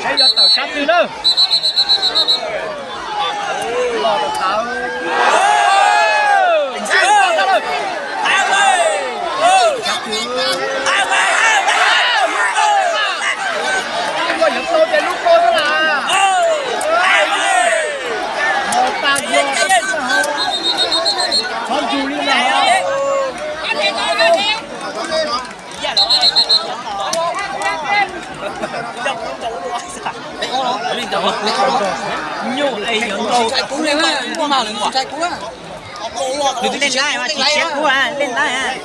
Saib yuav tawm sab twg na. Los rau tawv. Ua yuav tau ces lub ko xwb na. Mos tas yog xwb na. Txhob ntsug li na. Nyuj es yuav nkaus. Leej laib mas tsis tshiab kub, leej laib,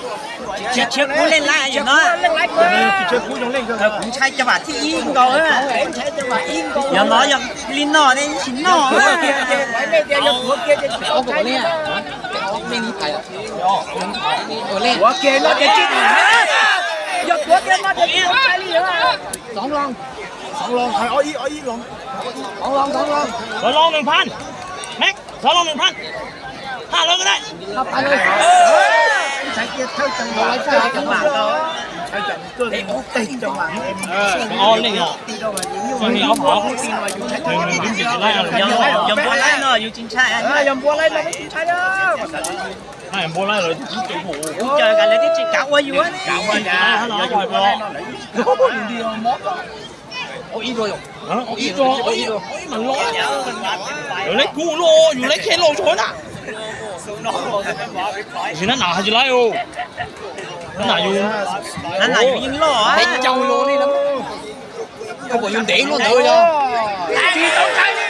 tsis tshiab kub leej laib yog no. Kuv ntshai cov vam thib ib nkaus. Yog no yog li no ne ib tsis noj. Tuav kiag no ces tsis tau tshai li. Yog tuav kiag no ces tsis tau tshai li. Xov Loos, xov Loos, hais ob ib, ob ib Loos. Xov Loos, xov Loos, nws phab. Xov Loos nws phab. Haj lawv ko dai. Ntshai kiag thawj cov vam, ntshai cov vam tau. Ntshai cov vam tau. Ob leej os. Ob leej os. Nws, nws twb tsis laib, yog npua laib no yus tsis ntshai. Yog npua laib no twb tsis ntshai. Npua laib lawv twb tsis, kuv caw lawv twb tsis kav ua yus. Ib, ib, ib mas loj. Lawv laib kuv loj, yus laib khej loj tshaj na. Tab sis nab nam hais tsis laib os. Nab nam yus, nab nam yus yeej loj. Peb caug los li, koj pom yus ntev luaj ntawd yog. Tsis tau tshai li,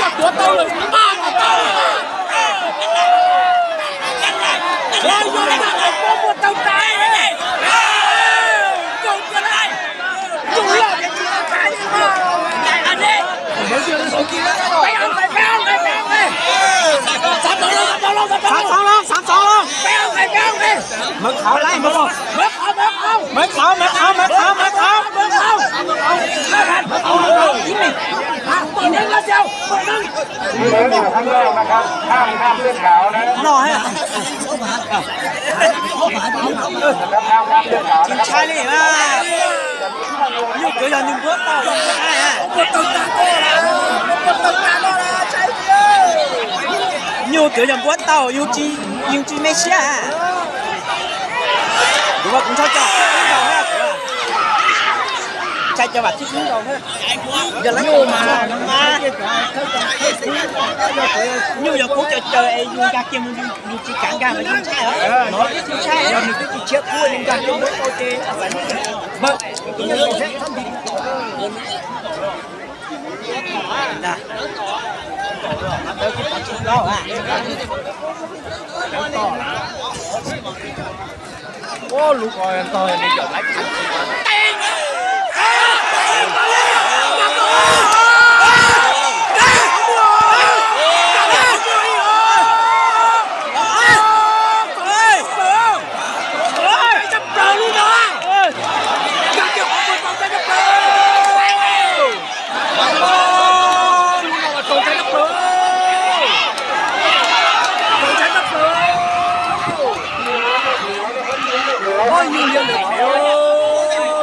yog tuav tau lawm npaj kom tau. Yog yog yog muaj tau tshai. Xav txov los, xav txov los. Mawv qhov lawm, mawv qhov, mawv qhov, mawv qhov, mawv qhov, mawv qhov. Noj, tsis ntshai li na. Nyuj twb yog nws npuab tau, nyuj twb yog npuab tau, yus tsis, yus tsis me siab. Kuv, kuv ntshai cov, ntshai cov vam thib ib nkaus. Yog lawv, nyuj yog kub caws caws es yus nkag kiag mus yus tsis kav nkag mas yus ntshai os. Nov twb tsis ntshai, yog nws twb tsis tshiab kub yus nkag kiag mus tau ces Ua lub ko ntog li cov lab.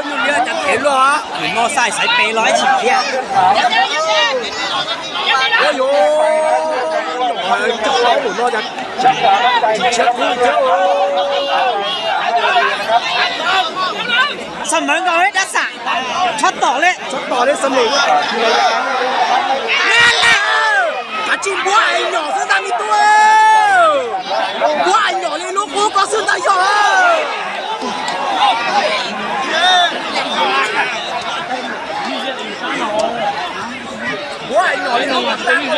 Nyuj liab cov thev luaj, nws no xaiv xaiv pes los ib txhis thiab. Ua yuav cov laus no cas tsis tshiab kub thiab. Xav mawv nkaus dab xam, txhob tom li, txhob tom li xav mawv. Kav tsij npuab es nyom xwb ntag me tub. Npuab es nyom li lub qub ko xwb ntag yog. Npuab es nyom li lub qub.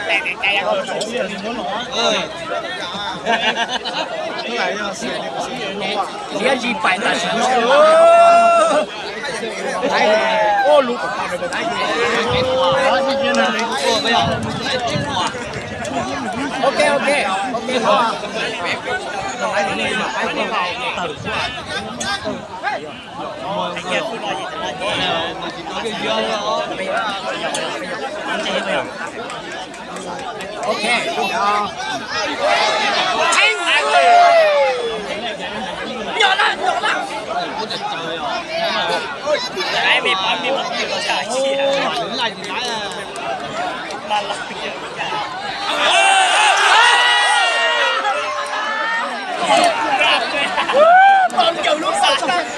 Liab zis pais tam sim no. Ok, ok, ok. Ok. Nyom na, nyom na.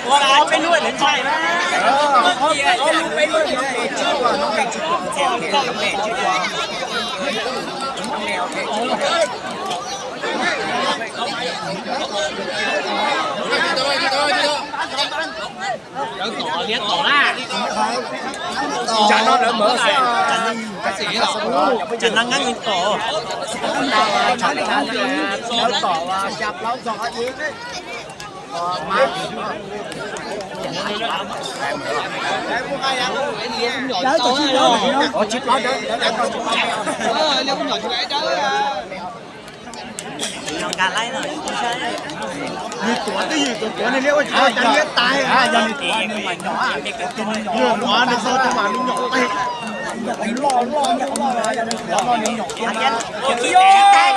Ua ob peb lub ntshai na. Ob lub peb lub no peb tsib ua, no peb tsib ua. Tsam no lawv mawv xwb. Tsam no nqeeb tom. Lawv tom xya plaub txog qhov ib. Nws tuav twj ywm, tuav nws liab ua tsis tau, yog nws tuav nws mas nyom, nws tuav nws txog rau mas nws nyom tag. Nws loj loj nyom loj, yog nws tuav no nws nyom kiag. Thab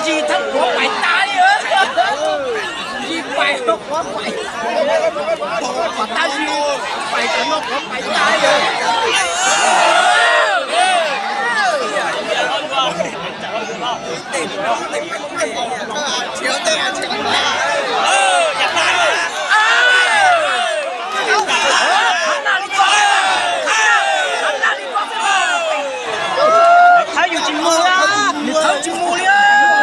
zis thab quav pais tas li. Zis pais quav pais, pom thab zis pais tas no quav pais tas li. Thawb yus tsis mus li, nws thawb tsis mus li,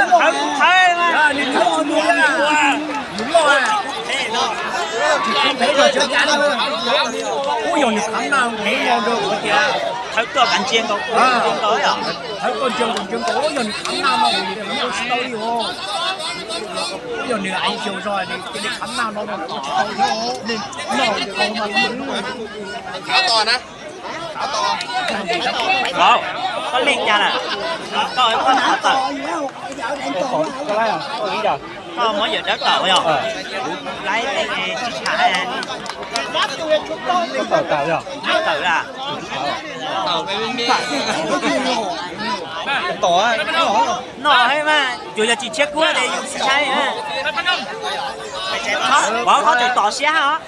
thawb kuv thawb mas, nws thawb tsis mus li, nws loj, tsis khib phem los tsis ua cas li. Ub, yog nws khab naj nkaus, nws loj nkaus tias thawb tuaj kav ntsia nkaus, ntsia nkaus yom, thawb tuaj ntsia nkaus ntsia nkaus, ub, yog nws khab naj no nws ua tsis tau li os. Ub, yog nws aiv xyaus zog nws cia li khab naj no no ua tsis tau thiab, nws noj nkaus mas. Koj leej cas lawm? Koj, koj tawm. Koj muab yawm dawb tawm yog? Kuv laib tej tsib tshav. Tawm tawm yog? Tawm las. Noj mas, tsuas yog tsis tshiab kub ces yus tsis saib. Vauv qhov tseem tom siab os.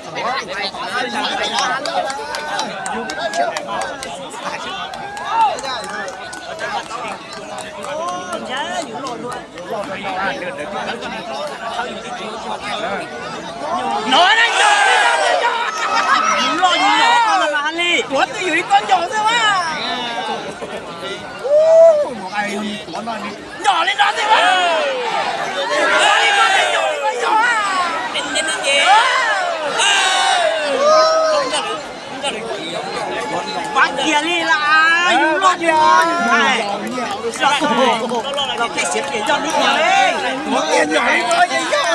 No na, yus loj yus nyom koj no mas haj li. Tuav twj ywm li koj nyom xwb mas. Tuav no nyom li no xwb mas. Tuav li koj nyom li koj nyom. Pab kiag li las, yus loj yus nyom. Los peb xiav kiag yog li no, tuav kiag nyom li no ces yog.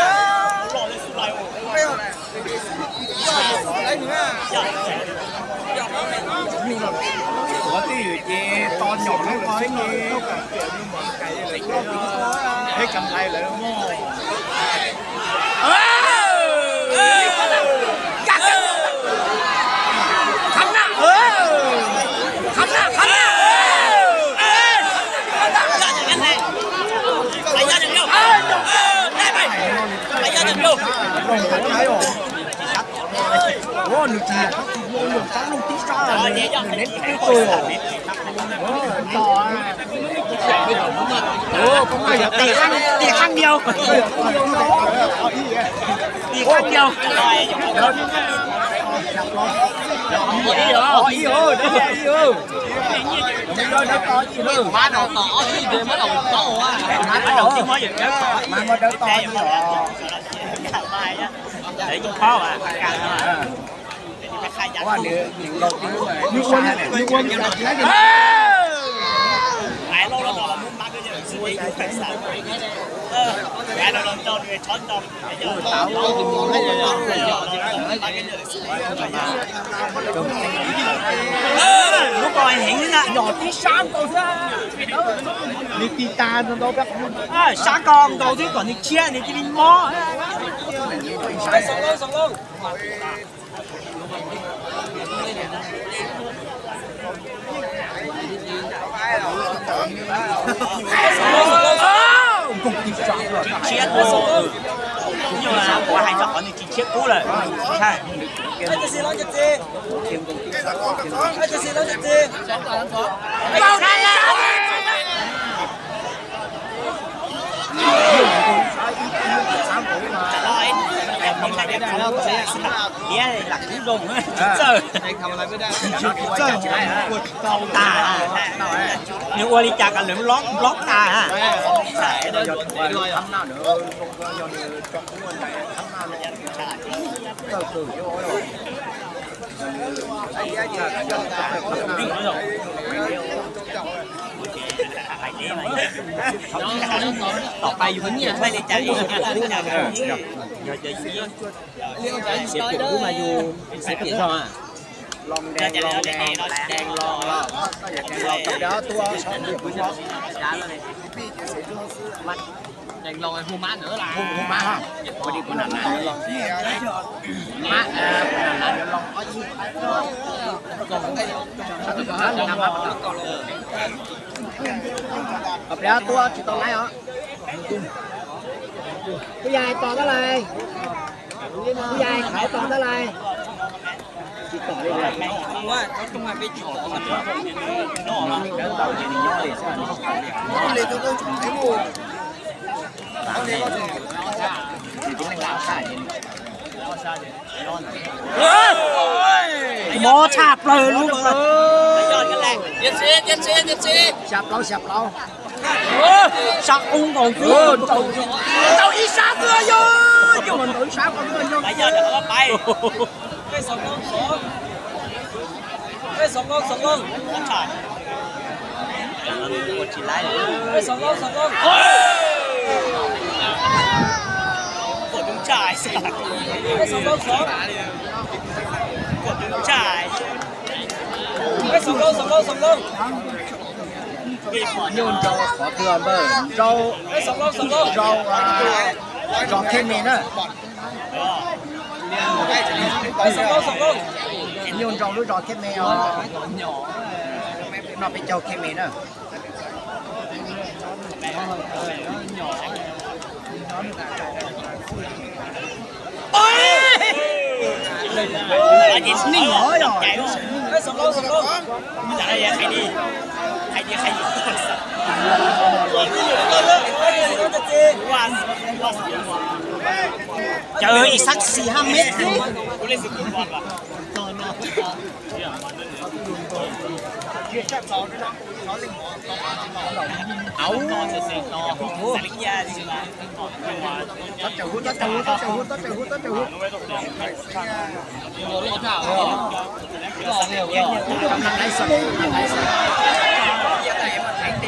Tuav twj ywm ces tos nyom lawm os. Peb kam ntaiv lawm mog. Khab naj, khab naj, khab naj. Nws tsis yog sab loog tib sab, nws neb tib tug. Tim khab ntiaus, tim khab ntiaus. Tim khab ntiaus. Lub ko heev na, yog tib sab nkaus xwb. Nws tis tas ntau, sab ko nkaus xwb kom nws tshiab nws cia li mob. Tshiab, kuv hais txog qhov nws tsis tshiab kub lawm. Niam lam kub zoo tsis txawj, tsis txawj tas. Nws ua li cas kom lawv block tas. Tom pais yus nyiaj, yog tias yus nyiaj, xav pim kub mas yus xav pim zog. Loo dees, loo dees, dees loo, loo dees loo, tus dees loo hu mab na, hu mab ha, ua li kuv nam nam loo, mab, kuv nam nam loo ob ib, tus nam mab, tus pliav tuaj tsis tau laib os. Kuv yog tos tab lais, kuv yog khawv tos tab lais. Mob tshaj plaws lub. Xya plaub, xya plaub. Sab qub nkaus xwb, tau ib sab xwb yog, yog ntau ib sab ko xwb yog. Nyuj nrau qhov twg npawg? Nrau, zos Khej Me na. Nyuj nrau lub zos Khej Me os. Noj peb caug Khej Me na. Cav ib sab xis hab mev. Tseem tab tom laiv xwm txhob tseem hu txhob tseem hu.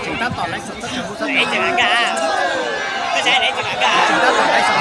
Tseem tab tom laiv xwm